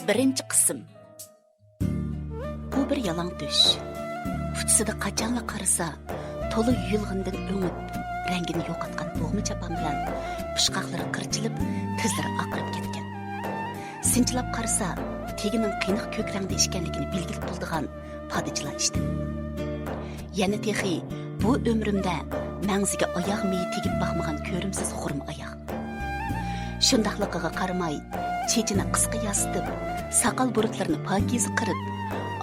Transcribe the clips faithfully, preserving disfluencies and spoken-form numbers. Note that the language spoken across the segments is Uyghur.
بىرىنچى قىسىم. بۇ بىر يالاڭ تۆش. ئۇچىسىدا قاچانلا قارىسا، تولا يۇيۇلغىنىدىن ئۆڭۈپ، رەڭگىنى يوقاتقان بوغما چاپان بىلەن پۇچقاقلىرى قىرچىلىپ، تىزلىرى ئاقىرىپ كەتكەن. سىنچىلاپ قارىسا، تېگىنىڭ قېنىق كۆك رەڭدە ئىكەنلىكىنى بىلگىلى بولىدىغان پادىچىلا ئىشتىن. يەنە تېخى بۇ ئۆمرۈمدە مەڭزىگە ئاياغ مېيى تېگىپ باقمىغان كۆرۈمسىز خۇرما ئاياغ. شۇنداقلىقىغا قارىماي، چېچىنى قىسقا ياسىتىپ، ساقال بۇرۇتلىرىنى پاكىزە قىرىپ،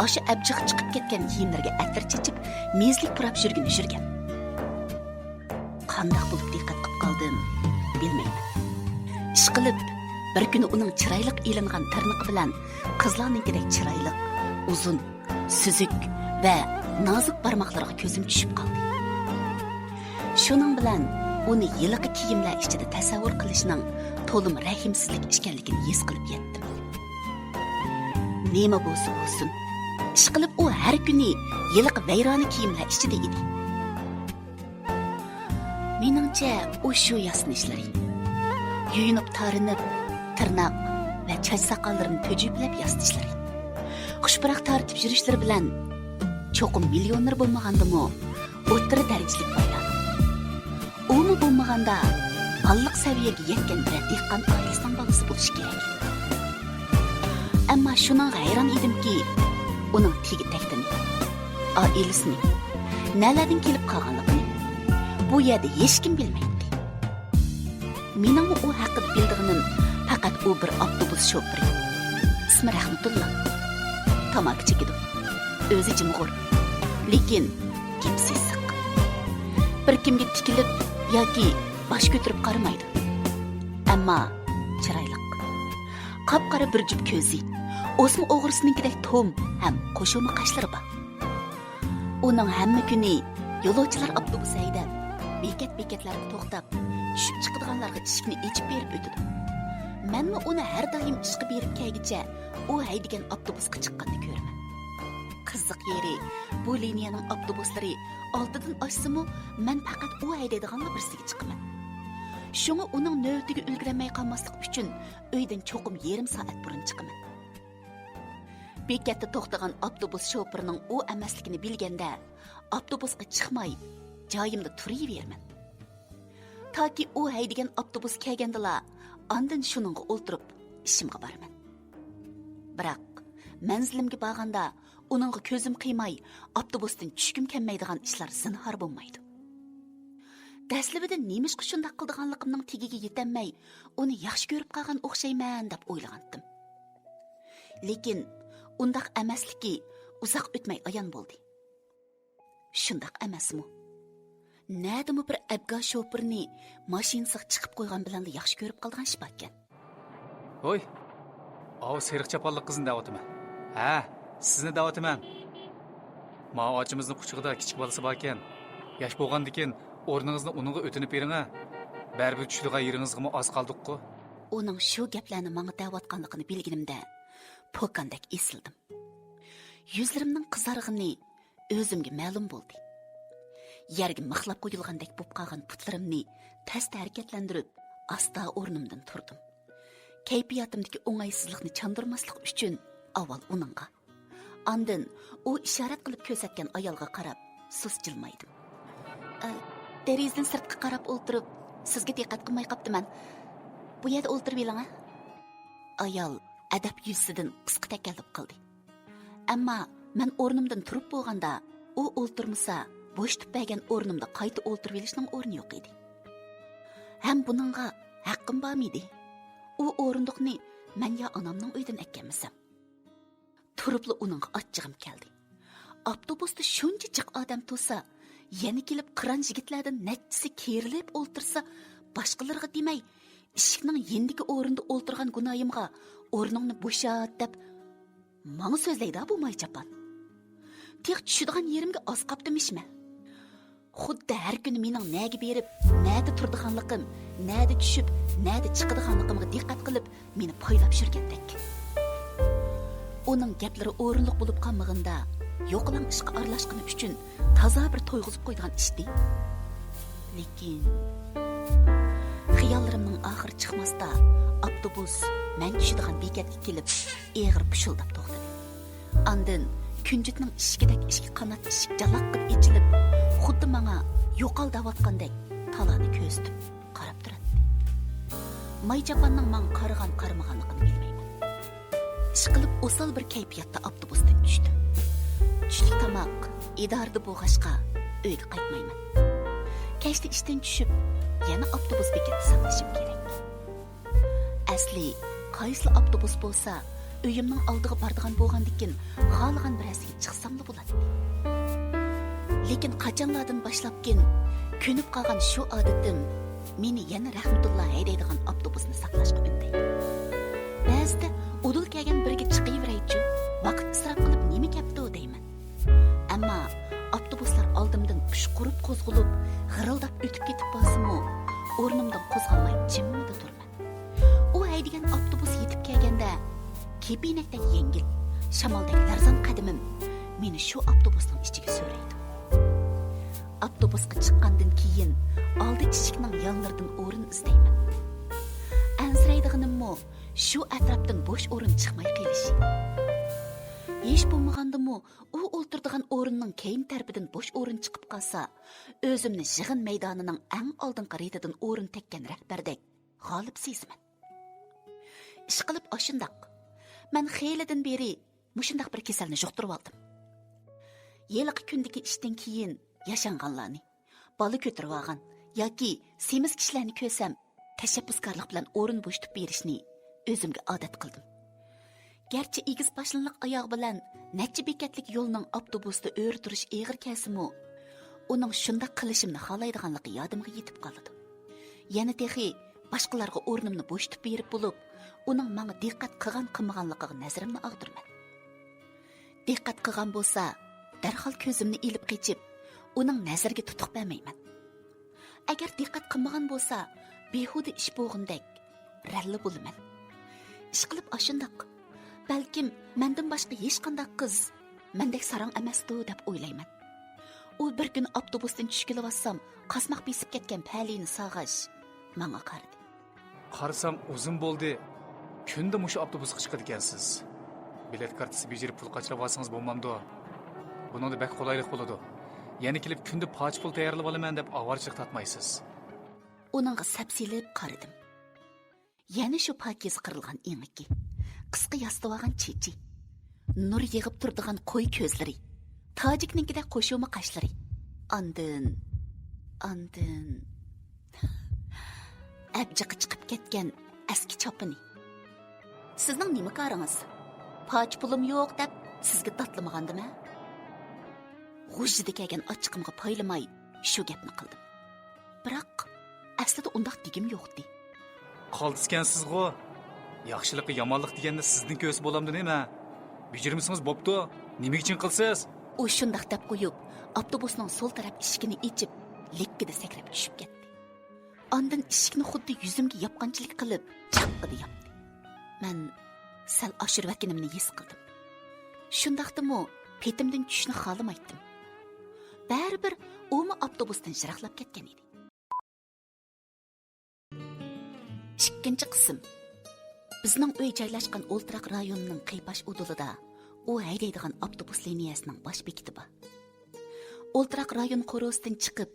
ئاشۇ ئەبجىقى چىقىپ كەتكەن كىيىملىرىگە ئەتىر چېچىپ، مېزىلىك پۇراپ يۈرگىنى يۈرگەن. قانداق بولۇپ دىققەت قىلىپ قالدىم، بىلمەيمەن. ئىشقىلىپ، بىر كۈنى ئۇنىڭ چىرايلىق ئېلىنغان تىرنىقى بىلەن قىزلارنىڭكىدەك چىرايلىق، ئۇزۇن، سۈزۈك ۋە نازۇك بارماقلىرىغا كۆزۈم چۈشۈپ قالدى. شۇنىڭ بىلەن ئۇنى ھېلىقى كىيىملەر ئىچىدە تەسەۋۋۇر قىلىشنىڭ تولىمۇ رەھىمسىزلىك ئىكەنلىكىنى ھېس قىلىپ يەتتىم. نېمە بولسا بولسۇن، ئىشقىلىپ ئۇ ھەر كۈنى ھېلىقى ۋەيرانە كىيىملەر ئىچىدە ئىدى. مېنىڭچە، ئۇ شۇ ياسىنىشلىرى. يۇيۇنۇپ تارىنىپ، تىرناق ۋە چاچ ساقاللىرىنى تۈجۈپلەپ ياسىنىشلىرى. خۇش پۇراق تارتىپ يۈرۈشلىرى بىلەن چوقۇم مىليونېر بولمىغاندىمۇ، ئوتتۇرا دەرىجىلىك بايراق. ئۇمۇ بولمىغاندا، بالىلىق سەۋىيەگە يەتكەن بىرەر دېھقان ئائىلىسىنىڭ بالىسى بولۇشى كېرەك. ئەمما شۇنىڭغا ھەيران ئىدىمكى، ئۇنىڭ تېگى-تەكتىنى، ئائىلىسىنى، نەلەردىن كېلىپ قالغانلىقىنى بۇ يەردە ھېچكىم بىلمەيتتى. مېنىڭمۇ ئۇ ھەققىدە بىلىدىغىنىم پەقەت ئۇ بىر ئاپتوبۇس شوپۇرى. ئىسمى رەھمىتۇللا. تاماكا چېكىدۇ. ئۆزى جىمغۇر. لېكىن گېپى سېسىق. بىر كىمگە تىكىلىپ ياكى باش كۆتۈرۈپ قارىمايدۇ. ئەمما چىرايلىق. قاپقارا بىر جۈپ كۆزى، ئوسما ئوغرىسىنىڭكىدەك توم ھەم قوشۇلما قاشلىرى بار. ئۇنىڭ ھەممە كۈنى يولۇچىلار ئاپتوبۇسى ھەيدەپ، بېكەت-بېكەتلەرگە توختاپ، چۈشۈپ چىقىدىغانلارغا ئىشىكنى ئېچىپ بېرىپ ئۆتىدۇ. مەنمۇ ئۇنى ھەر دائىم ئىشقا بېرىپ كەلگۈچە ئۇ ھەيدىگەن ئاپتوبۇسقا چىققاندا كۆرىمەن. قىزىق يېرى، بۇ لىنىيەنىڭ ئاپتوبۇسلىرى ئالتىدىن ئاشسىمۇ، مەن پەقەت ئۇ ھەيدەيدىغانلا بىرسىگە چىقىمەن. شۇڭا ئۇنىڭ نۆۋىتىگە ئۈلگۈرەلمەي قالماسلىق ئۈچۈن ئۆيدىن چوقۇم يېرىم سائەت بۇرۇن چىقىمەن. بېكەتتە توختىغان ئاپتوبۇس شوپۇرىنىڭ ئۇ ئەمەسلىكىنى بىلگەندە، ئاپتوبۇسقا چىقماي، جايىمدا تۇرۇۋېرىمەن. تاكى ئۇ ھەيدىگەن ئاپتوبۇس كەلگەندىلا، ئاندىن شۇنىڭغا ئولتۇرۇپ، ئىشىمغا بارىمەن. بىراق، مەنزىلىمگە بارغاندا، ئۇنىڭغا كۆزۈم قىيماي، ئاپتوبۇستىن چۈشكۈم كەلمەيدىغان ئىشلار زىنھار بولمايدۇ. دەسلىپىدە نېمىشقا شۇنداق قىلىدىغانلىقىمنىڭ تېگىگە يېتەلمەي، ئۇنى ياخشى كۆرۈپ قالغان ئوخشايمەن دەپ ئويلىغانتىم. لېكىن ئۇنداق ئەمەسلىكى ئۇزاق ئۆتمەي ئايان بولدى. شۇنداق ئەمەسمۇ؟ نەدىمۇ بىر ئەبگا شوپۇرنى ماشىنىسىغا چىقىپ قويغان بىلەنلا ياخشى كۆرۈپ قالىدىغان ئىش باركەن. ھوي، ئاۋۇ سېرىق چاپانلىق قىزنى دەۋاتىمەن. ھە، سىزنى دەۋاتىمەن. ماۋۇ ئاچىمىزنىڭ قۇچىقىدا كىچىك بالىسى باركەن. ياش بولغاندىكىن ئورنىڭىزنى ئۇنىڭغا ئۆتۈنۈپ بېرىڭە. بەرىبىر چۈشىدىغان يېرىڭىزغىمۇ ئاز قالدۇققۇ. ئۇنىڭ شۇ گەپلەرنى ماڭا دەۋاتقانلىقىنى بىلگىنىمدە، پوكاندەك ئېسىلدىم. يۈزلىرىمنىڭ قىزارغىنى ئۆزۈمگە مەلۇم بولدى. يەرگە مىخلاپ قويۇلغاندەك بولۇپ قالغان پۇتلىرىمنى تەستە ھەرىكەتلەندۈرۈپ، ئاستا ئورنۇمدىن تۇردۇم. كەيپىياتىمدىكى ئوڭايسىزلىقنى چاندۇرماسلىق ئۈچۈن ئاۋۋال ئۇنىڭغا، ئاندىن ئۇ ئىشارەت قىلىپ كۆرسەتكەن ئايالغا قاراپ سۇس جىلمايدىم. ئە، دېرىزىدىن سىرتقا قاراپ ئولتۇرۇپ، سىزگە دىققەت قىلماي قاپتىمەن. بۇ يەردە ئولتۇرۇۋېلىڭە. ئايال ئەدەپ يۈزىسىدىن قىسقا تەكەللۇپ قىلدى. ئەمما مەن ئورنۇمدىن تۇرۇپ بولغاندا، ئۇ ئولتۇرمىسا، بوشىتىپ بەرگەن ئورنۇمدا قايتا ئولتۇرۇۋېلىشنىڭ ئورنى يوق ئىدى. ھەم بۇنىڭغا ھەققىم بارمىدى؟ ئۇ ئورۇندۇقنى مەن يا ئانامنىڭ ئۆيىدىن ئەكەلمىسەم؟ تۇرۇپلا ئۇنىڭغا ئاچچىقىم كەلدى. ئاپتوبۇستا شۇنچە جىق ئادەم تۇرسا، يەنە كېلىپ قىران يىگىتلەردىن نەچچىسى كېرىلىپ ئولتۇرسا، باشقىلىرىغا دېمەي، ئىشىكنىڭ يېنىدىكى ئورۇندا ئولتۇرغان گۇناھىمغا «ئورنۇڭنى بوشات» دەپ، ماڭا سۆزلەيدۇ بۇ ماي چاپان. تېخى چۈشىدىغان يېرىمگە ئاز قاپتىمىش مەن. خۇددى ھەر كۈنى مېنىڭ نەگە بېرىپ، نەدە تۇرىدىغانلىقىم، نەدە چۈشۈپ، نەدە چىقىدىغانلىقىمغا دىققەت قىلىپ، مېنى پايلاپ يۈرگەندەك. ئۇنىڭ گەپلىرى ئورۇنلۇق بولۇپ قالمىغىنىدا، يوقىلاڭ ئىشقا ئارىلاشقىنى ئۈچۈن تازا بىر تويغۇزۇپ قويىدىغان ئىشتى. لېكىن خىياللىرىمنىڭ ئاخىرى چىقماستا، ئاپتوبۇس مەن چۈشىدىغان بېكەتكە كېلىپ، ئېغىر پۇشۇلداپ توختىدى. ئاندىن كۈنجۈتنىڭ ئىشىكىدەك ئىككى قانات ئىشىك جالاققىدە ئېچىلىپ، خۇددى ماڭا يوقال دەۋاتقاندەك تالانى كۆزىتىپ قاراپ تۇراتتى. ماي چاپاننىڭ ماڭا قارىغان-قارىمىغانلىقىنى بىلمەيمەن. ئىشقىلىپ، ئوسال بىر كەيپىياتتا ئاپتوبۇستىن چۈشتۈم. چۈشلۈك تاماق ئىدارىدە بولغاچقا، ئۆيگە قايتمايمەن. كەچتە ئىشتىن چۈشۈپ، يەنە ئاپتوبۇس بېكىتىدە ساقلىشىم كېرەك. ئەسلى، قايسىلا ئاپتوبۇس بولسا، ئۆيۈمنىڭ ئالدىغا بارىدىغان بولغاندىكىن، خالىغان بىرەرسىگە چىقساملا بولاتتى. لېكىن قاچانلاردىن باشلاپكىن، كۆنۈپ قالغان شۇ ئادىتىم مېنى يەنە رەھمىتۇللا ھەيدەيدىغان ئاپتوبۇسنى ساقلاشقا ئۈندەيدۇ. بەزىدە ئۇدۇل كەلگەن بىرگە چىقىۋېرەيچۇ، ۋاقىت ئىسراپ قىلىپ نېمە كەپتۇ دەيمەن. ئەمما ئاپتوبۇسلار ئالدىمدىن پۇشقۇرۇپ قوزغىلىپ، غىرىلداپ ئۆتۈپ كېتىپ بارسىمۇ، ئورنۇمدىن قوزغالماي جىممىدە تۇرىمەن. ئۇ ھەيدىگەن ئاپتوبۇس يېتىپ كەلگەندە، كېپىنەكتەك يەڭگىل، شامالدەك لەرزان قەدىمىم مېنى شۇ ئاپتوبۇسنىڭ ئىچىگە سۆرەيدۇ. ئاپتوبۇسقا چىققاندىن كېيىن، ئالدى ئىشىكنىڭ يانلىرىدىن ئورۇن ئىزدەيمەن. ئەنسىرەيدىغىنىممۇ شۇ ئەتراپتىن بوش ئورۇن چىقماي قېلىشى. ھېچ بولمىغاندىمۇ ئۇ ئولتۇرىدىغان ئورۇننىڭ كەينى تەرىپىدىن بوش ئورۇن چىقىپ قالسا، ئۆزۈمنى يىغىن مەيدانىنىڭ ئەڭ ئالدىنقى رېتىدىن ئورۇن تەگكەن رەھبەردەك غالىب سېزىمەن. ئىشقىلىپ ئاشۇنداق. مەن خېلىدىن بېرى مۇشۇنداق بىر كېسەلنى يۇقتۇرۇۋالدىم. ھېلىقى كۈندىكى ئىشتىن كېيىن ياشانغانلارنى، بالا كۆتۈرۈۋالغان ياكى سېمىز كىشىلەرنى كۆرسەم، تەشەببۇسكارلىق بىلەن ئورۇن بوشىتىپ بېرىشنى ئۆزۈمگە ئادەت قىلدىم. گەرچە ئېگىز باشنىلىق ئاياغ بىلەن نەچچە بېكەتلىك يولنىڭ ئاپتوبۇستا ئۆرە تۇرۇش ئېغىر كەلسىمۇ، ئۇنىڭ شۇنداق قىلىشىمنى خالايدىغانلىقى يادىمغا يېتىپ قالىدۇ. يەنە تېخى باشقىلارغا ئورنۇمنى بوشىتىپ بېرىپ بولۇپ، ئۇنىڭ ماڭا دىققەت قىلغان-قىلمىغانلىقىغا نەزىرىمنى ئاغدۇرىمەن. دىققەت قىلغان بولسا، دەرھال كۆزۈمنى ئېلىپ قېچىپ، ئۇنىڭ نەزىرىگە تۇتۇق بەرمەيمەن. ئەگەر دىققەت قىلمىغان بولسا، بىھۇدە ئىش بولغىنىدەك رەنلى بولىمەن. ئىشقىلىپ ئاشۇنداق. بەلكىم مەندىن باشقا ھېچقانداق قىز مەندەك ساراڭ ئەمەستۇ دەپ ئويلايمەن. ئۇ بىر كۈنى ئاپتوبۇستىن چۈشكىلى بارسام، قاسماق بېسىپ كەتكەن پەلىيىنى ساغاش ماڭا قارىدى. قارىسام ئۇزۇن بولدى. كۈندە مۇشۇ ئاپتوبۇسقا چىقىدىكەنسىز. بېلەت كارتىسى بېجىرىپ پۇل قاچىلاپ ئالسىڭىز بولمامدۇ؟ بۇنىڭدا بەك قولايلىق بولىدۇ. يەنە كېلىپ كۈندە پاچە پۇل تەييارلىۋالىمەن دەپ ئاۋارىچىلىك تارتمايسىز. ئۇنىڭغا سەپسېلىپ قارىدىم. يەنە شۇ پاكىز قىرىلغان ئېڭىكى، قىسقا ياسىتىۋالغان چېچى، نۇر يېغىپ تۇرىدىغان قوي كۆزلىرى، تاجىكنىڭكىدەك قوشۇما قاشلىرى. ئاندىن، ئاندىن ئەبجىقى چىقىپ كەتكەن ئەسكى چاپىنى. سىزنىڭ نېمە كارىڭىز؟ پاچە پۇلۇم يوق دەپ سىزگە داتلىمىغاندىمەن؟ غۇژژىدە كەلگەن ئاچچىقىمغا پايلىماي شۇ گەپنى قىلدىم. بىراق، ئەسلىدە ئۇنداق دېگۈم يوقتى. قالتىسكەنسىزغۇ؟ ياخشىلىققا يامانلىق دېگەننى سىزدىن كۆرسە بولامدۇ نېمە؟ بېجىرمىسىڭىز بوپتۇ. نېمە ئۈچۈن قىلىسىز؟ ئۇ شۇنداق دەپ قويۇپ، ئاپتوبۇسنىڭ سول تەرەپ ئىشىكىنى ئېچىپ، لىككىدە سەكرەپ چۈشۈپ كەتتى. ئاندىن ئىشىكنى خۇددى يۈزۈمگە ياپقانچىلىك قىلىپ، چاققىدە ياپتى. مەن سەل ئاشۇرۇۋەتكىنىمنى ھېس قىلدىم. شۇنداقتىمۇ پېتىمدىن چۈشۈشنى خالىمايتتىم. بەرىبىر ئۇمۇ ئاپتوبۇستىن يىراقلاپ كەتكەن ئىدى. ئىككىنچى قىسىم. بىزنىڭ ئۆي جايلاشقان ئولتۇراق رايونىنىڭ قىيپاش ئۇدۇلىدا ئۇ ھەيدەيدىغان ئاپتوبۇس لىنىيەسىنىڭ باش بېكىتى بار. ئولتۇراق رايون قورۇسىدىن چىقىپ،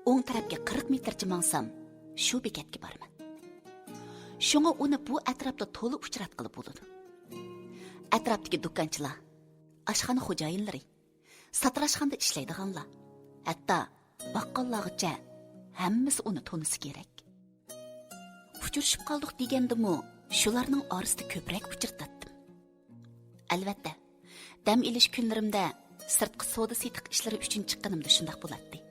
ئوڭ تەرەپكە قىرىق مېتىرچە ماڭسام، شۇ بېكەتكە بارىمەن. شۇڭا ئۇنى بۇ ئەتراپتا تولا ئۇچراتقىلى بولىدۇ. ئەتراپتىكى دۇكانچىلار، ئاشخانا خوجايىنلىرى، ساتىراشخانىدا ئىشلەيدىغانلار، ھەتتا باققاللارغىچە ھەممىسى ئۇنى تونۇسا كېرەك. ئۇچرىشىپ قالدۇق دېگەندىمۇ، شۇلارنىڭ ئارىسىدا كۆپرەك ئۇچرىتاتتىم. ئەلۋەتتە، دەم ئېلىش كۈنلىرىمدە سىرتقا سودا سېتىق ئىشلىرى ئۈچۈن چىققىنىمدا شۇنداق بولاتتى.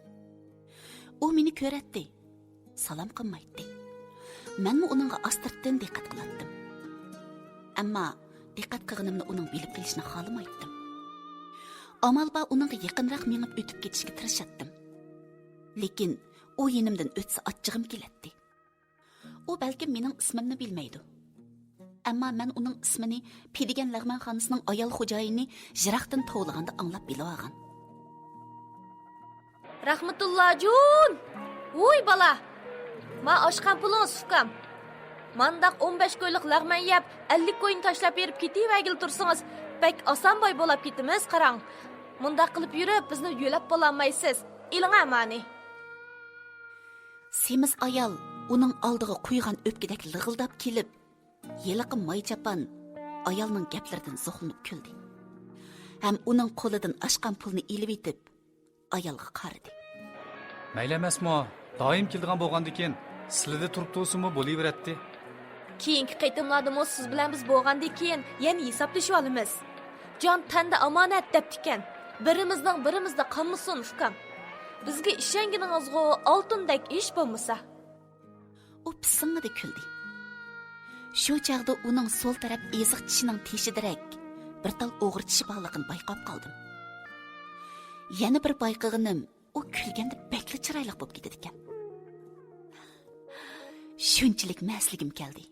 ئۇ مېنى كۆرەتتى، سالام قىلمايتتى. مەنمۇ ئۇنىڭغا ئاستىرتىن دىققەت قىلاتتىم. ئەمما دىققەت قىلغىنىمنى ئۇنىڭ بىلىپ قېلىشىنى خالىمايتتىم. ئامال بار ئۇنىڭغا يېقىنراق مېڭىپ ئۆتۈپ كېتىشكە تىرىشاتتىم. لېكىن ئۇ يېنىمدىن ئۆتسە ئاچچىقىم كېلەتتى. ئۇ بەلكىم مېنىڭ ئىسمىمنى بىلمەيدۇ. ئەمما مەن ئۇنىڭ ئىسمىنى پى دېگەن لەغمەنخانىسىنىڭ ئايال خوجايىنى يىراقتىن توۋلىغاندا ئاڭلاپ بىلىۋالغان. رەھمەتۇللاجون! ۋوي بالا! ما ئاشقان پۇلۇڭ ئۇكام. مانداق ئون بەش كويلۇق لەغمەن يەپ، ئەللىك كوينى تاشلاپ بېرىپ كېتىۋەرگىلى تۇرسىڭىز، بەك ئاسان باي بولاپ كېتىمىز، قاراڭ. مۇنداق قىلىپ يۈرۈپ، بىزنى يۆلەپ بولالمايسىز. ئېلىڭە مانى. سېمىز ئايال ئۇنىڭ ئالدىغا قۇيغان ئۆپكىدەك لىغىلداپ كېلىپ، ھېلىقى ماي چاپان ئايالنىڭ گەپلىرىدىن زوقلىنىپ كۈلدى. ھەم ئۇنىڭ قولىدىن ئاشقان پۇلنى ئېلىۋېتىپ، ئايالغا قارىدى. مەيلى ئەمەسمۇ؟ دائىم كېلىدىغان بولغاندىكىن، سىلىدە تۇرۇپ تۇرسىمۇ بولۇۋېرەتتى. كېيىنكى قېتىملاردىمۇ سىز بىلەن بىز بولغاندىن كېيىن يەنە ھېسابلىشىۋالىمىز. جان تەندە ئامانەت دەپتىكەن. بىرىمىزنىڭ بىرىمىزدە قالمىسۇن، ئۇكام. بىزگە ئىشەنگىنىڭىزغۇ ئالتۇندەك ئىش بولمىسا. ئۇ پىسىڭڭىدە كۈلدى. شۇ چاغدا ئۇنىڭ سول تەرەپ ئېزىق چىشىنىڭ تېشىدىرەك بىر تال ئوغرى چىشى بارلىقىنى بايقاپ قالدىم. يەنە بىر بايقىغىنىم، ئۇ كۈلگەندە بەكلا چىرايلىق بولۇپ كېتىدىكەن. شۇنچىلىك مەسلىگىم كەلدى.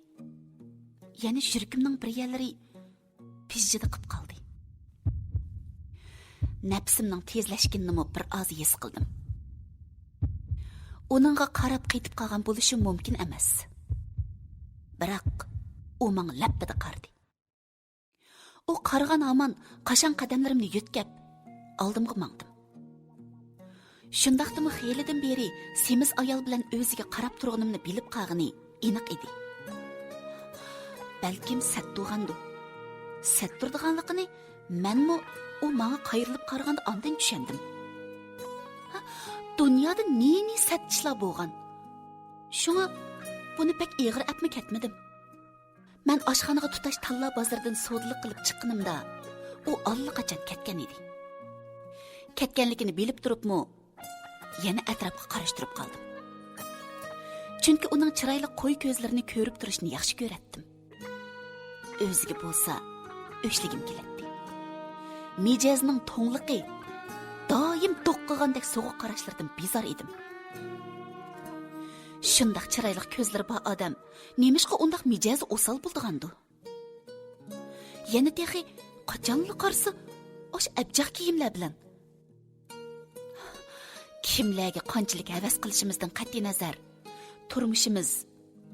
يەنە يۈرىكىمنىڭ بىر يەرلىرى پىژژىدە قىپ قالدى. نەپىسىمنىڭ تېزلەشكىنىنىمۇ بىر ئاز ھېس قىلدىم. ئۇنىڭغا قاراپ قېتىپ قالغان بولۇشۇم مۇمكىن ئەمەس. بىراق، ئۇ ماڭا لەپپىدە قارىدى. ئۇ قارىغان ھامان قاشاڭ قەدەملىرىمنى يۆتكەپ، ئالدىمغا ماڭدىم. شۇنداقتىمۇ خېلىدىن بېرى سېمىز ئايال بىلەن ئۆزىگە قاراپ تۇرغىنىمنى بىلىپ قالغىنى ئېنىق ئىدى. بەلكىم سەت تۇرغاندۇ. سەت تۇرىدىغانلىقىنى مەنمۇ ئۇ ماڭا قايرىلىپ قارىغاندا ئاندىن چۈشەندىم. ھا، دۇنيادا نى-نى سەت ئىشلار بولغان. شۇڭا بۇنى بەك ئېغىر ئەپمۇ كەتمىدىم. مەن ئاشخانىغا تۇتاش تاللا بازىرىدىن سودىلىق قىلىپ چىققىنىمدا، ئۇ ئاللىقاچان كەتكەن ئىدى. كەتكەنلىكىنى بىلىپ تۇرۇپمۇ، يەنە ئەتراپقا قاراشتۇرۇپ قالدىم. چۈنكى ئۇنىڭ چىرايلىق قوي كۆزلىرىنى كۆرۈپ تۇرۇشنى ياخشى كۆرەتتىم. ئۆزىگە بولسا ئۆچلىگۈم كېلەتتى. مىجەزنىڭ توڭلۇقى، دائىم دوققىغاندەك سوغۇق قاراشلىرىدىن بىزار ئىدىم. شۇنداق چىرايلىق كۆزلىرى بار ئادەم نېمىشقا ئۇنداق مىجەزى ئوسال بولىدىغاندۇ؟ يەنە تېخى قاچانلا قارىسا، ئاشۇ ئەبجەق كىيىملەر بىلەن. كىملەرگە قانچىلىك ھەۋەس قىلىشىمىزدىن قەتئىينەزەر، تۇرمۇشىمىز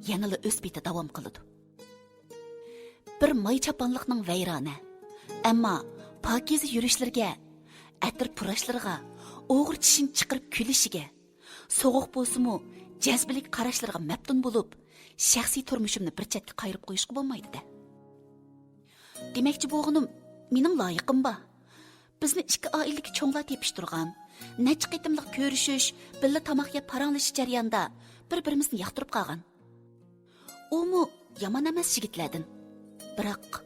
يەنىلا ئۆز پېتى داۋام قىلىدۇ. بىر ماي چاپانلىقنىڭ ۋەيرانە، ئەمما پاكىزە يۈرۈشلىرىگە، ئەتىر پۇراشلىرىغا، ئوغرى چىشىنى چىقىرىپ كۈلۈشىگە، سوغۇق بولسىمۇ، جەزبىلىك قاراشلىرىغا مەپتۇن بولۇپ، شەخسىي تۇرمۇشۇمنى بىر چەتكە قايرىپ قويۇشقا بولمايدۇ-دە. دېمەكچى بولغىنىم، مېنىڭ لايىقىم بار. بىزنى ئىككى ئائىلىدىكى چوڭلار تېپىشتۇرغان. نەچچە قېتىملىق كۆرۈشۈش، بىللە تاماق يەپ پاراڭلىشىش جەريانىدا بىر-بىرىمىزنى ياقتۇرۇپ قالغان. ئۇمۇ يامان ئەمەس يىگىتلەردىن. بىراق،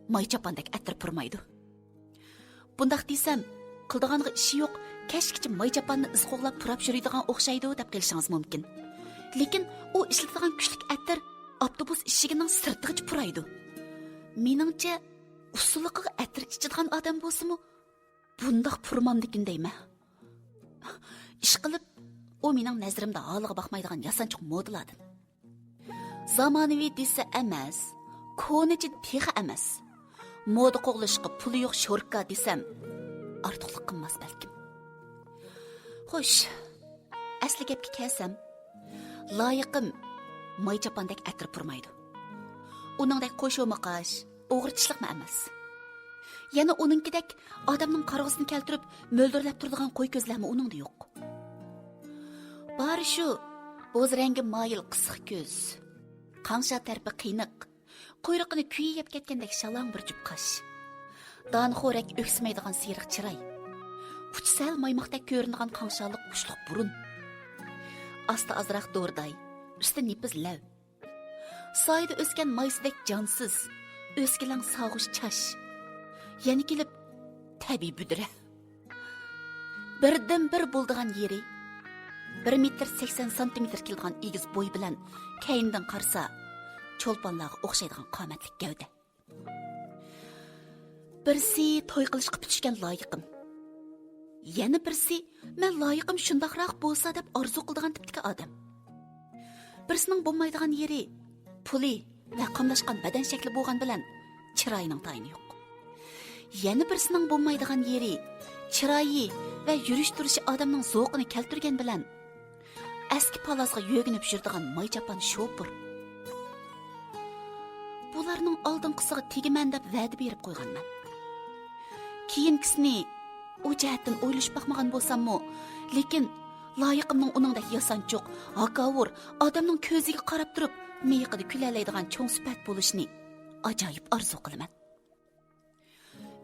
ماي چاپاندەك ئەتىر پۇرىمايدۇ. بۇنداق دېسەم، قىلىدىغانغا ئىشى يوق، كەچكىچە ماي چاپاننى ئىز قوغلاپ پۇراپ يۈرىدىغان ئوخشايدۇ دەپ قېلىشىڭىز مۇمكىن. لېكىن ئۇ ئىشلىتىدىغان كۈچلۈك ئەتىر ئاپتوبۇس ئىشىكىنىڭ سىرتىغىچە پۇرايدۇ. مېنىڭچە، ئۇسسۇلۇقىغا ئەتىر ئىچىدىغان ئادەم بولسىمۇ، بۇنداق پۇرىمامدىكىن دەيمەن. ئىشقىلىپ، ئۇ مېنىڭ نەزىرىمدە ھالىغا باقمايدىغان ياسانچۇق مودىلاردىن. زامانىۋى دېسە ئەمەس، كونىچى تېخى ئەمەس. مودا قوغلىشىشقا پۇلى يوق شوركا دېسەم، ئارتۇقلۇق قىلماس بەلكىم. خوش، ئەسلى گەپكە كەلسەم، لايىقىم ماي چاپاندەك ئەتىر پۇرىمايدۇ. ئۇنىڭدەك قوشۇمىقاش، ئوغرى چىشلىقمۇ ئەمەس. يەنە ئۇنىڭكىدەك ئادەمنىڭ قارىغۇسىنى كەلتۈرۈپ مۆلدۈرلەپ تۇرىدىغان قوي كۆزلەرمۇ ئۇنىڭدا يوق. بارى شۇ، بوز رەڭگە مايىل قىسىق كۆز، قاڭشار تەرىپى قېنىق، قۇيرۇقىنى كۈيى يەپ كەتكەندەك شالاڭ بىر جۈپ قاش، دانىخورەك ئۆكسۈمەيدىغان سېرىق چىراي، ئۇچى سەل مايماقتەك كۆرۈنىدىغان قاڭشارلىق ئۇچلۇق بۇرۇن، ئاستى ئازراق دورىداي، ئۈستى نېپىز لەۋ، سايىدا ئۆسكەن مايسىدەك جانسىز، ئۆسكىلەڭ ساغۇش چاچ. يەنە كېلىپ، تەبىئىي بۈدرە. بىردىنبىر بولىدىغان يېرى، بىر مېتىر سەكسەن سانتىمېتىر كېلىدىغان ئېگىز بوي بىلەن كەينىدىن قارىسا، چولپانلارغا ئوخشايدىغان قامەتلىك گەۋدە. بىرسى توي قىلىشقا پۈتۈشكەن لايىقىم. يەنە بىرسى، مەن لايىقىم شۇنداقراق بولسا دەپ ئارزۇ قىلىدىغان تىپتىكى ئادەم. بىرسىنىڭ بولمايدىغان يېرى، پۇلى ۋە قاملاشقان بەدەن شەكلى بولغان بىلەن چىرايىنىڭ تايىنى يوق. يەنە بىرسىنىڭ بولمايدىغان يېرى، چىرايى ۋە يۈرۈش تۇرۇشى ئادەمنىڭ زوقىنى كەلتۈرگەن بىلەن ئەسكى پالاسقا يۆگىنىپ يۈرىدىغان ماي چاپان شوپۇر. بۇلارنىڭ ئالدىنقىسىغا تېگىمەن دەپ ۋەدە بېرىپ قويغانمەن. كېيىنكىسىنى ئۇ جەھەتتىن ئويلىشىپ باقمىغان بولساممۇ، لېكىن لايىقىمنىڭ ئۇنىڭدەك ياسانچۇق، ھاكاۋۇر، ئادەمنىڭ كۆزىگە قاراپ تۇرۇپ مىيىقىدا كۈلەلەيدىغان چوڭ سۈپەت بولۇشىنى ئاجايىپ ئارزۇ قىلىمەن.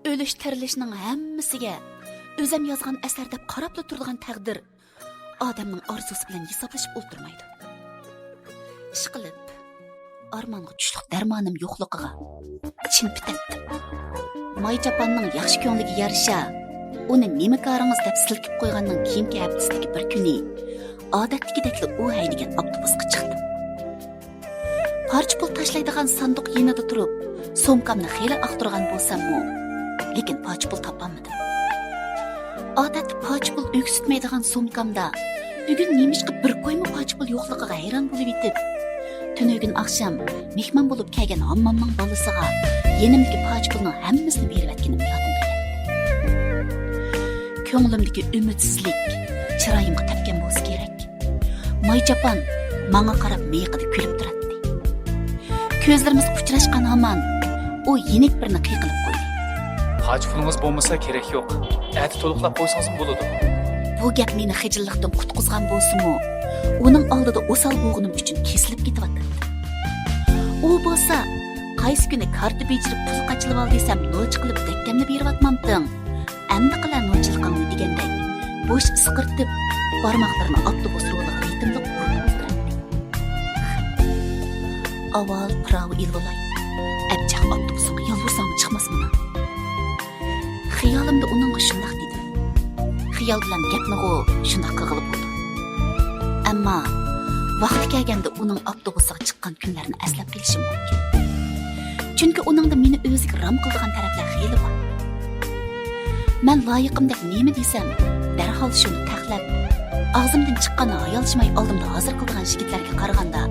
ئۆلۈش-تىرىلىشنىڭ ھەممىسىگە ئۆزەم يازغان ئەسەر دەپ قاراپلا تۇرىدىغان تەقدىر ئادەمنىڭ ئارزۇسى بىلەن ھېسابلىشىپ ئولتۇرمايدۇ. ئىشقىلىپ، ئارمانغا چۈشلۈك دەرمانىم يوقلۇقىغا چىن پۈتەتتىم. ماي چاپاننىڭ ياخشى كۆڭلىگە يارىشا، ئۇنى نېمە كارىڭىز دەپ سىلكىپ قويغاننىڭ كېيىنكى ھەپتىسىدىكى بىر كۈنى ئادەتتىكىدەكلا ئۇ ھەيدىگەن ئاپتوبۇسقا چىقتىم. پارچە پۇل تاشلايدىغان ساندۇق يېنىدا تۇرۇپ، سومكامنى خېلى ئاختۇرغان بولساممۇ، لېكىن پارچە پۇل تاپالمىدىم. ئادەتتە پارچە پۇل ئۆكسۈتمەيدىغان سومكامدا بۈگۈن نېمىشقا بىر كويمۇ پارچە پۇل يوقلۇقىغا ھەيران بولۇۋېتىپ، تۈنۈگۈن ئاخشام مېھمان بولۇپ كەلگەن ھاممامنىڭ بالىسىغا يېنىمدىكى پارچە پۇلنىڭ ھەممىسىنى بېرىۋەتكىنىم يادىمغا كەلدى. كۆڭلۈمدىكى ئۈمىدسىزلىك چىرايىمغا تەپكەن بولسا كېرەك. ماي چاپان ماڭا قاراپ مىيىقىدا كۈلۈپ تۇراتتى. كۆزلىرىمىز ئۇچراشقان ھامان ئۇ يېنىك بىرنى قىيقىلىپ قويدى. پارچە پۇلىڭىز بولمىسا كېرەك يوق. ئەتە تولۇقلاپ قويسىڭىزمۇ بولىدۇ. بۇ گەپ مېنى خىجىللىقتىن قۇتقۇزغان بولسىمۇ، ئۇنىڭ ئالدىدا ئوسال بولغىنىم ئۈچۈن كېسىلىپ كېتىۋاتاتتىم. ئۇ بولسا، قايسى كۈنى كارتا بېجىرىپ پۇل قاچىلىۋال دېسەم، نوچى قىلىپ دەككەمنى بېرىۋاتمامتىڭ؟ ئەمدى قىلە نوچىلىقىڭنى دېگەندەك بوش ئىسقىرتىپ، بارماقلىرىنى ئاپتوبۇس رولىغا رىتىملىق ئۇرۇپ ئولتۇراتتى. ئاۋۋال پىراۋا ئېلىۋالاي. ئەبجەق ئاپتوبۇسۇڭغا يالۋۇرساڭمۇ چىقماسمىنا؟ خىيالىمدا ئۇنىڭغا شۇنداق دېدىم. خىيال بىلەن گەپنىغۇ شۇنداق قىلغىلى بولىدۇ. ئەمما ۋاقتى كەلگەندە ئۇنىڭ ئاپتوبۇسىغا چىققان كۈنلەرنى ئەسلەپ قېلىشىم مۇمكىن. چۈنكى ئۇنىڭدا مېنى ئۆزىگە رام قىلىدىغان تەرەپلەر خېلى بار. مەن لايىقىمدەك نېمە دېسەم، دەرھال شۇنى تەقلەپ، ئاغزىمدىن چىققاننى ھايالشىماي ئالدىمدا ھازىر قىلىدىغان يىگىتلەرگە قارىغاندا،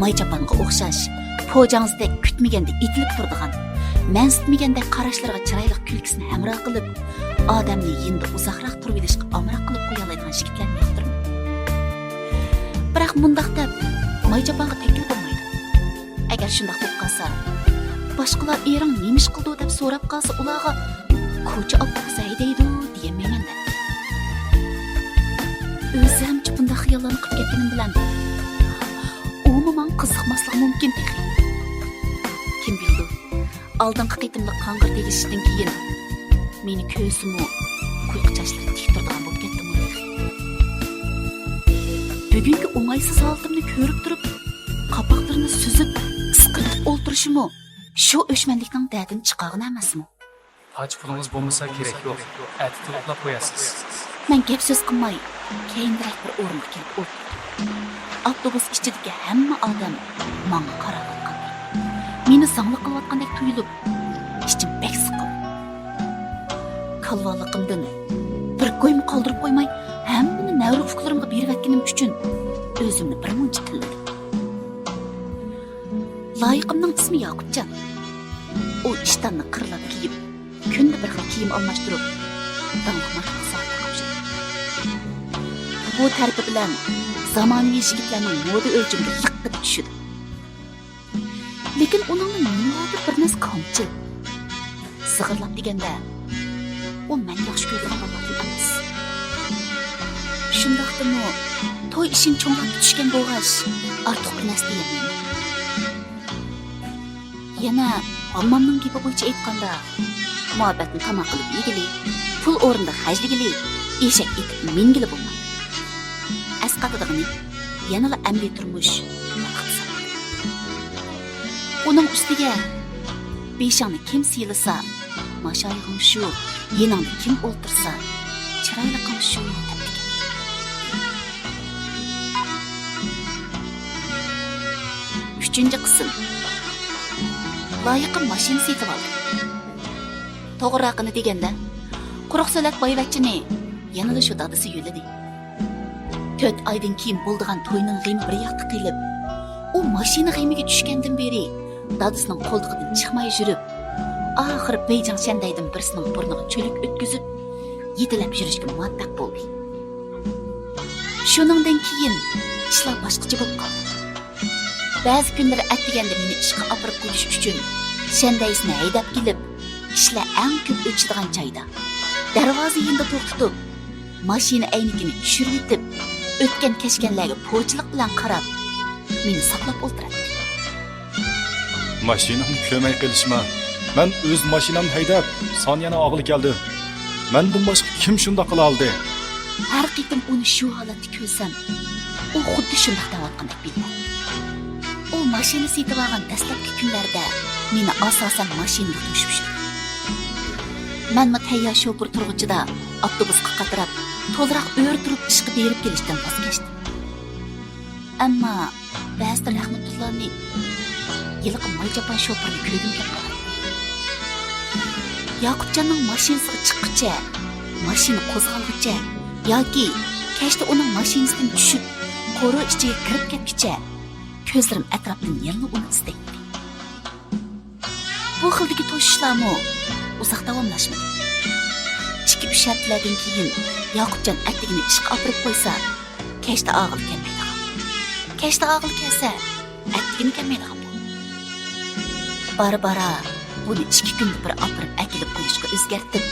ماي چاپانغا ئوخشاش، پوجاڭزىدەك كۈتمىگەندە ئېتىلىپ تۇرىدىغان، مەنسىتمىگەندەك قاراشلىرىغا چىرايلىق كۈلكىسىنى ھەمراھ قىلىپ، ئادەمنى يېنىدا ئۇزاقراق تۇرۇۋېلىشقا ئامراق قىلىپ قويالايدىغان يىگىتلەرنى ياقتۇرىمەن. بىراق مۇنداق دەپ ماي چاپانغا تەككىلى بولمايدۇ. ئەگەر شۇنداق بولۇپ قالسا، باشقىلار ئېرىڭ نېمە ئىش قىلىدۇ دەپ سوراپ قالسا، ئۇلارغا كوچا ئاپتوبۇسى ھەيدەيدۇ دېيەلمەيمەن دە. ئۆزۈمچە بۇنداق خىياللارنى قىلىپ كەتكىنىم بىلەن ئۇمۇ ماڭا قىزىقماسلىقى مۇمكىن تېخى. كىم بىلىدۇ، ئالدىنقى قېتىملىق قاڭغىر تېگىشىشتىن كېيىن مېنى كۆرسىمۇ، قۇيۇق چاچلىرى تىك تۇرىدىغان بولۇپ كەتتىمۇ تېخى. بۈگۈنكى ئوڭايسىز ھالىتىمنى كۆرۈپ تۇرۇپ، قاپاقلىرىنى سۈزۈپ، ئىسقىرتىپ ئولتۇرۇشىمۇ شۇ ئۆچمەنلىكنىڭ دەردىنى چىقارغىنى ئەمەسمۇ؟ پارچە پۇلىڭىز بولمىسا كېرەك يوق، ئەتە تولۇقلاپ قويارسىز. مەن گەپ سۆز قىلماي، كەينىرەك بىر ئورۇنغا كېلىپ ئولتۇردۇم. ئاپتوبۇس ئىچىدىكى ھەممە ئادەم ماڭا قاراۋاتقان. مېنى زاڭلىق قىلىۋاتقاندەك تۇيۇلۇپ، ئىچىم بەك سىقىلدى. كالۋالىقىمدىن بىر كويمۇ قالدۇرۇپ قويماي، ھەممىنى نەۋرە ئۇكىلىرىمغا بېرىۋەتكىنىم ئۈچۈن ئۆزۈمنى بىر مۇنچە تىللىدىم. لايىقىمنىڭ ئىسمى ياقۇپجان. ئۇ ئىشتاننى قىرلاپ كىيىپ، كۈندە بىر خىل كىيىم ئالماشتۇرۇپ، داڭلىق ماركىلىق سائەتنى قاپشايدۇ. بۇ تەرىپى بىلەن زامانىۋى يىگىتلەرنىڭ مودا ئۆلچىمىگە لىققىدە چۈشىدۇ. لېكىن ئۇنىڭدا نېمىلەردۇر بىر نەرسە كامچىل. زىغىرلاپ دېگەندە، ئۇ مەن ياخشى كۆرىدىغان بالىلاردىن ئەمەس. شۇنداقتىمۇ توي ئىشىنى چوڭراق پۈتۈشكەن بولغاچ، ئارتۇق بىر نەرسە دېيەلمەيمەن. يەنە ھاممامنىڭ گېپى بويىچە ئېيتقاندا، مۇھەببەتنى تاماق قىلىپ يېگىلى، پۇل ئورنىدا خەجلىگىلى، ئېشەك ئېتىپ مىنگىلى بولمايدۇ. ئەسقاتىدىغىنى يەنىلا ئەمەلىي تۇرمۇش. ئۇنىڭ ئۈستىگە بېشىڭنى كىم سىيلىسا، ماشايىغىڭ شۇ، يېنىڭدا كىم ئولتۇرسا، چىرايلىقىڭ شۇ دەپتىكەن. ئۈچىنچى قىسىم. لايىقىم ماشىنا سېتىۋالدى. توغرىراقىنى دېگەندە، قۇرۇق سۆلەت بايۋەچچىنى يەنىلا شۇ دادىسى يۆلىدى. تۆت ئايدىن كېيىن بولىدىغان توينىڭ غېمى بىر ياقتا قېلىپ، ئۇ ماشىنا غېمىگە چۈشكەندىن بېرى دادىسىنىڭ قولتۇقىدىن چىقماي يۈرۈپ، ئاخىرى بېيجىڭ شەندەيدىن بىرسىنىڭ بۇرنىغا چۆلۈك ئۆتكۈزۈپ، يېتىلەپ يۈرۈشكە مۇۋەپپەق بولدى. شۇنىڭدىن كېيىن ئىشلار باشقىچە بولۇپ قالدى. بەزى كۈنلىرى ئەتىگەندە مېنى ئىشقا ئاپىرىپ قويۇش ئۈچۈن شەندەيسىنى ھەيدەپ كېلىپ، كىشىلەر ئەڭ كۆپ ئۆتۈشىدىغان جايدا، دەرۋازا يېنىدا توختىتىپ، ماشىنا ئەينىكىنى چۈشۈرۈۋېتىپ، ئۆتكەن-كەچكەنلەرگە پوچىلىق بىلەن قاراپ، مېنى ساقلاپ ئولتۇراتتى. ماشىنامنى كۆرمەي قېلىشىما، مەن ئۆز ماشىنامنى ھەيدەپ، سانيەنى ئالغىلى كەلدىم. مەندىن باشقا كىم شۇنداق قىلالىدى؟ ھەر قېتىم ئۇنى شۇ ھالەتتە كۆرسەم، ئۇ خۇددى شۇنداق دەۋاتقاندەك بىلىنەتتى. ئۇ ماشىنا سېتىۋالغان دەسلەپكى كۈنلەردە مېنى ئاساسەن ماشىنىدا توشۇپ يۈردى. مەنمۇ تەييار شوپۇر تۇرغۇچىدا ئاپتوبۇسقا قاتراپ، تولىراق ئۆرە تۇرۇپ ئىشقا بېرىپ كېلىشتىن ۋاز كەچتىم. ئەمما بەزىدە رەھمەتۇللانى، ھېلىقى ماي چاپان شوپۇرنى كۆرگۈم كەپ قالاتتى. ياقۇپجاننىڭ ماشىنىسىغا چىققىچە، ماشىنا قوزغالغۇچە ياكى كەچتە ئۇنىڭ ماشىنىسىدىن چۈشۈپ، قورۇ ئىچىگە كىرىپ كەتكۈچە كۆزلىرىم ئەتراپتىن يەنىلا ئۇنى ئىزدەيتتى. بۇ خىلدىكى توشۇشلارمۇ ئۇزاق داۋاملاشمىدى. ئىككى-ئۈچ ھەپتىلەردىن كېيىن ياقۇپجان ئەتىگىنى ئىشقا ئاپىرىپ قويسا، كەچتە ئاغىلى كەلمەيدىغان. كەچتە ئاغىلى كەلسە، ئەتىگىنى كەلمەيدىغان بولدى. بارا-بارا بۇنى ئىككى كۈندە بىر ئاپىرىپ ئەكېلىپ قويۇشقا ئۆزگەرتتىم.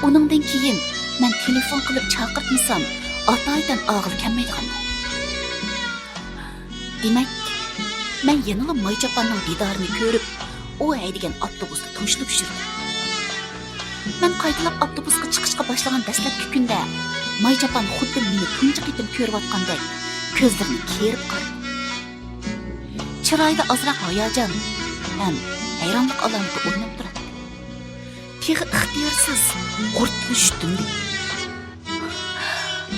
ئۇنىڭدىن كېيىن مەن تېلېفون قىلىپ چاقىرتمىسام، ئاتايىتەن ئاغىلى كەلمەيدىغان بولدى. دېمەك، مەن يەنىلا ماي چاپاننىڭ دىدارىنى كۆرۈپ، ئۇ ھەيدىگەن ئاپتوبۇستا توشۇلۇپ يۈردۈم. مەن قايتىلاپ ئاپتوبۇسقا چىقىشقا باشلىغان دەسلەپكى كۈندە ماي چاپان خۇددى مېنى تۇنجى قېتىم كۆرۈۋاتقاندەك كۆزلىرىنى كېرىپ قارىدى. چىرايىدا ئازراق ھاياجان ھەم ھەيرانلىق ئالامىتى ئويناپ تۇراتتى. تېخى ئىختىيارسىز غۇرتقا چۈشتۈم.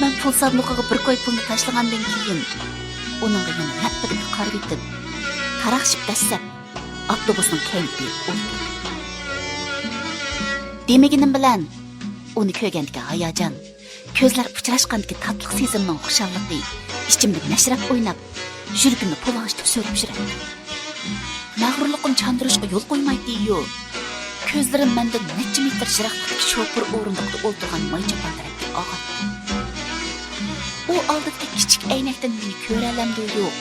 مەن پۇل ساندۇقىغا بىر كوي پۇلنى تاشلىغاندىن كېيىن، ئۇنىڭغا يەنە لاپپىدە بىر قارىۋېتىپ، تاراقشىپ دەسسەپ، ئاپتوبۇسنىڭ كەينىگە بېرىپ ئولتۇردۇم. دېمىگىنىم بىلەن، ئۇنى كۆرگەندىكى ھاياجان، كۆزلەر ئۇچراشقاندىكى تاتلىق سېزىمنىڭ خۇشاللىقى ئىچىمدە مەشرەپ ئويناپ، يۈرىكىمنى پۇلاڭشىتىپ سۆرەپ يۈرەتتى. مەغرۇرلۇقۇم چاندۇرۇشقا يول قويمايتتى-يۇ. كۆزلىرىم مەندىن نەچچە مېتىر يىراقلىقتىكى شوپۇر ئورۇندۇقتا ئولتۇرغان ماي چاپان تەرەپكە ئاغاتتى. ئۇ ئالدىدىكى كىچىك ئەينەكتىن مېنى كۆرەلەمدۇ-يوق،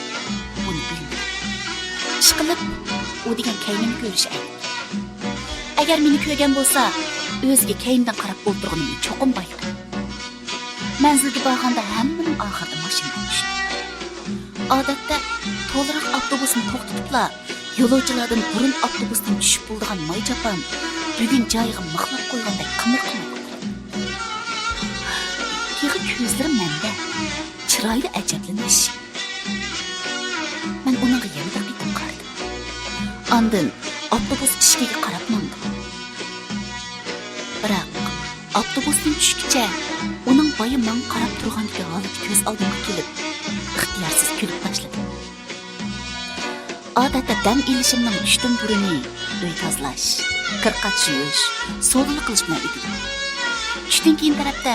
بۇنى بىلمىدىم. ئىشقىلىپ، ئۇ دېگەن كەينىنى كۆرۈش ئەينىكى. ئەگەر مېنى كۆرگەن بولسا، ئۆزىگە كەينىدىن قاراپ ئولتۇرغىنىمنى چوقۇم بايقىدى. مەنزىلگە بارغاندا ھەممىنىڭ ئاخىرىدا ماشىنىدىن چۈشتى. ئادەتتە تولىراق ئاپتوبۇسنى توختىتىپلا، يولۇچىلاردىن بۇرۇن ئاپتوبۇستىن چۈشۈپ بولىدىغان ماي چاپان بۈگۈن جايىغا مىخلاپ قويغاندەك قىمىر قىمىر ئولتۇرىدۇ. تېخى كۆزلىرى مەندە، چىرايىدا ئەجەبلىنىش. مەن ئۇنىڭغا يەنە بىر قېتىم قارىدىم. ئاندىن ئاپتوبۇس ئىشىكىگە قاراپ ماڭدىم. بىراق، ئاپتوبۇستىن چۈشكىچە ئۇنىڭ بايا ماڭا قاراپ تۇرغاندىكى ھالىتى كۆز ئالدىمغا كېلىپ، ئىختىيارسىز كۈلۈپ تاشلىدىم. ئادەتتە دەم ئېلىشىمنىڭ چۈشتىن بۇرۇنى ئۆي تازىلاش، كىر-قات يۇيۇش، سودىلا قىلىش بىلەن ئۆتىدۇ. چۈشتىن كېيىن تەرەپتە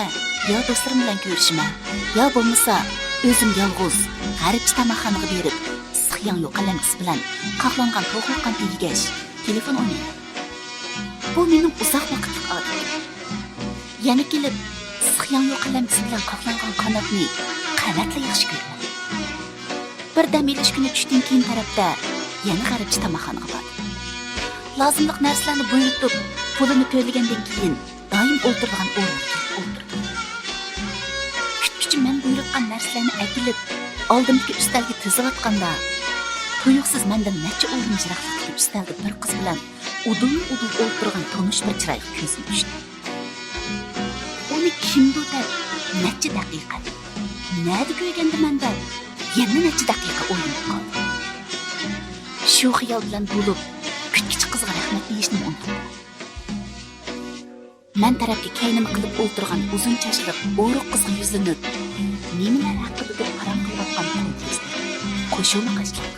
يا دوستلىرىم بىلەن كۆرۈشىمەن، يا بولمىسا ئۆزۈم يالغۇز غەربچە تاماقخانىغا بېرىپ، ئىسسىق ياڭيۇ قەلەمچىسى بىلەن قاقلانغان توخۇ قانىتى يېگەچ، تېلېفون ئوينايمەن. بۇ مېنىڭ ئۇزاق ۋاقىتلىق ئادىتىم. يەنە كېلىپ، ئىسسىق ياڭيۇ قەلەمچىسى بىلەن قاقلانغان قاناتنى قەۋەتلا ياخشى كۆرىمەن. بىر دەم ئېلىش كۈنى چۈشتىن كېيىن تەرەپتە يەنە غەربچە تاماقخانىغا باردىم. لازىملىق نەرسىلەرنى بۇيرۇتۇپ، پۇلىنى تۆلىگەندىن كېيىن، دائىم ئولتۇرىدىغان ئورنىغا كېلىپ ئولتۇردۇم. كۈتكۈچى مەن بۇيرۇتقان نەرسىلەرنى ئەكېلىپ، ئالدىمدىكى ئۈستەلگە تىزىۋاتقاندا، تۇيۇقسىز مەندىن نەچچە ئورۇن يىراقلىقتىكى ئۈستەلدە بىر قىز بىلەن ئۇدۇل-ئۇدۇل ئولتۇرغان تونۇش بىر چىرايغا كۆزۈم چۈشتى. ئۇنى كىمدۇ دەپ نەچچە دەقىقە، نەدە كۆرگەندىمەن دەپ يەنە نەچچە دەقىقە ئويلىنىپ قالدىم. شۇ خىيال بىلەن بولۇپ، كۈتكۈچى قىزغا رەھمەت دېيىشنىمۇ ئۇنتۇپ قالدىم. مەن تەرەپكە كەينىمە قىلىپ ئولتۇرغان ئۇزۇن چاچلىق ئورۇق قىزغا يۈزلىنىپ، نېمىلەر ھەققىدىدۇر پاراڭ قىلىۋاتقان قول كۆزلۈك، قوشۇما قاشلىق،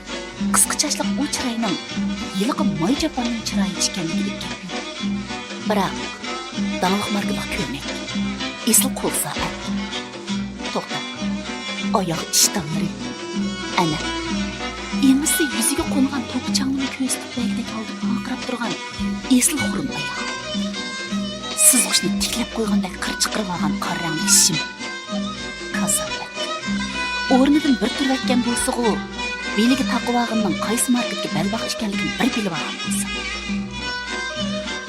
قىسقا چاچلىق ئۇ چىراينىڭ ھېلىقى ماي چاپاننىڭ چىرايى ئىكەنلىكىدىن گەپ يوق. بىراق، داڭلىق ماركىلىق كۆينەك، ئېسىل قول سائەت. توختا، ئاياغ ئىشتانلىرى. ئەنە، ئېڭىسى يۈزىگە قونغان توپا چاڭلىنى كۆرسىتىپ بەرگۈدەك ھالدا پارقىراپ تۇرغان ئېسىل خۇرۇم ئاياغ. سىزغۇچنى تىكلەپ قويغاندەك قىر چىقىرىۋالغان قارا رەڭلىك شىم. كاساپەت. ئورنىدىن بىر تۇرۇۋەتكەن بولسىغۇ، بېلىگە تاقىۋالغىنىنىڭ قايسى ماركىدىكى بەلباغ ئىكەنلىكىنى بىر بىلىۋالغان بولسام.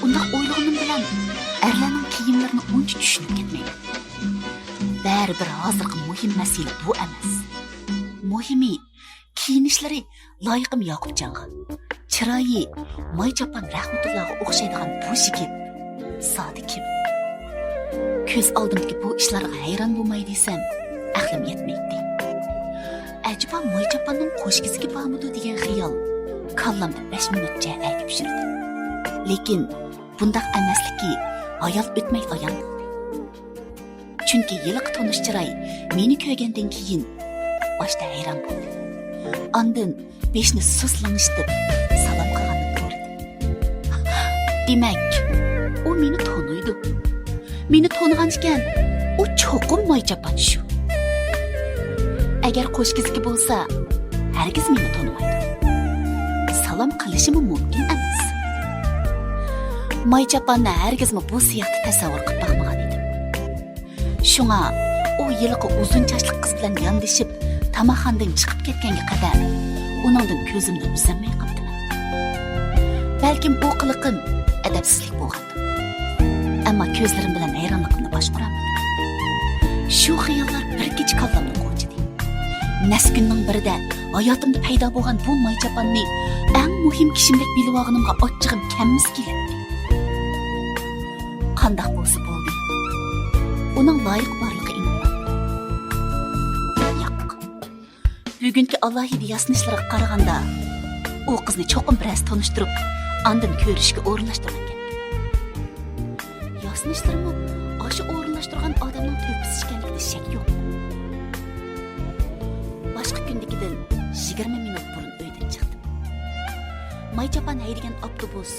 ئۇنداق ئويلىغىنىم بىلەن ئەرلەرنىڭ كىيىملىرىنى ئۇنچە چۈشىنىپ كەتمەيمەن. بەرىبىر ھازىرقى مۇھىم مەسىلە بۇ ئەمەس. مۇھىمى، كىيىنىشلىرى لايىقىم ياقۇپجانغا، چىرايى ماي چاپان رەھمەتۇللاغا ئوخشايدىغان بۇ يىگىت زادى كىم؟ كۆز ئالدىمدىكى بۇ ئىشلارغا ھەيران بولماي دېسەم، ئەقلىم يەتمەيتتى. ئەجەبا ماي چاپاننىڭ قوش كېزىكى بارمىدۇ دېگەن خىيال كاللامدا بەش مىنۇتچە ئەگىپ يۈردى. لېكىن بۇنداق ئەمەسلىكى ھايال ئۆتمەي ئايان بولدى. چۈنكى ھېلىقى تونۇش چىراي مېنى كۆرگەندىن كېيىن باشتا ھەيران بولدى. ئاندىن بېشىنى سۇس لىڭشىتىپ سالام قىلغاننى كۆردى. دېمەك، ئۇ مېنى تونۇيدۇ. مېنى تونۇغان ئىكەن، ئۇ چوقۇم ماي چاپان شۇ. ئەگەر قوش كېزىكى بولسا، ھەرگىز مېنى تونۇمايدۇ. سالام قىلىشىمۇ مۇمكىن ئەمەس. ماي چاپاننى ھەرگىزمۇ بۇ سىياقتا تەسەۋۋۇر قىلىپ باقمىغان ئىدىم. شۇڭا ئۇ ھېلىقى ئۇزۇن چاچلىق قىز بىلەن ياندىشىپ، تاماقخانىدىن چىقىپ كەتكەنگە قەدەر ئۇنىڭدىن كۆزۈمنى ئۈزەلمەي قاپتىمەن. بەلكىم ئۇ قىلىقىم ئەدەپسىزلىك بولغاندۇ. ئەمما كۆزلىرىم بىلەن ھەيرانلىقىمنى باشقۇرالمىدىم. شۇ خىياللار بىر كېچە كاللامنى قوۋچىدى. نەسكۈننىڭ بىرىدە ھاياتىمدا پەيدا بولغان بۇ ماي چاپاننى ئەڭ مۇھىم كىشىمدەك بىلىۋالغىنىمغا ئاچچىقىم كەممىسى كېلەتتى. قانداق بولسا بولدى. ئۇنىڭ لايىقى بارلىقى ئېنىق. ياق. بۈگۈنكى ئالاھىدە ياسىنىشلىرىغا قارىغاندا، ئۇ قىزنى چوقۇم بىرەرسى تونۇشتۇرۇپ، ئاندىن كۆرۈشۈشكە ئورۇنلاشتۇرغان گەپ. ياسىنىشلىرىمۇ ئاشۇ ئورۇنلاشتۇرغان ئادەمنىڭ تۆھپىسى ئىكەنلىكىدە شەك يوق. باشقا كۈندىكىدىن يىگىرمە مىنۇت بۇرۇن ئۆيدىن چىقتىم. ماي چاپان ھەيدىگەن ئاپتوبۇس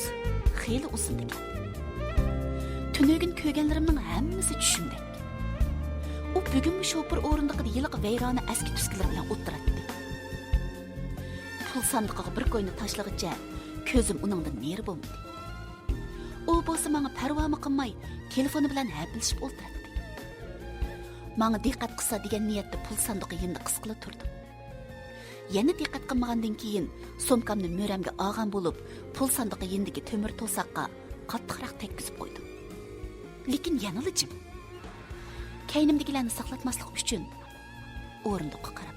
خېلى ئۇزۇندا كەلدى. تۈنۈگۈن كۆرگەنلىرىمنىڭ ھەممىسى چۈشۈمدەك. ئۇ بۈگۈنمۇ شوپۇر ئورۇندۇقىدا ھېلىقى ۋەيرانە ئەسكى تۈسكىلىرى بىلەن ئولتۇراتتى. پۇل ساندۇقىغا بىر كوينى تاشلىغىچە كۆزۈم ئۇنىڭدىن نېرى بولمىدى. ئۇ بولسا ماڭا پەرۋامۇ قىلماي، تېلېفونى بىلەن ھەپىلىشىپ ئولتۇراتتى. ماڭا دىققەت قىلسا دېگەن نىيەتتە پۇل ساندۇقى يېنىدا قىسقىلا تۇردۇم. يەنە دىققەت قىلمىغاندىن كېيىن، سومكامنى مۈرەمگە ئالغان بولۇپ، پۇل ساندۇقى يېنىدىكى تۆمۈر توساققا قاتتىقراق تەگكۈزۈپ قويدۇم. لېكىن يەنىلا جىم. كەينىمدىكىلەرنى ساقلاتماسلىق ئۈچۈن ئورۇندۇققا قاراپ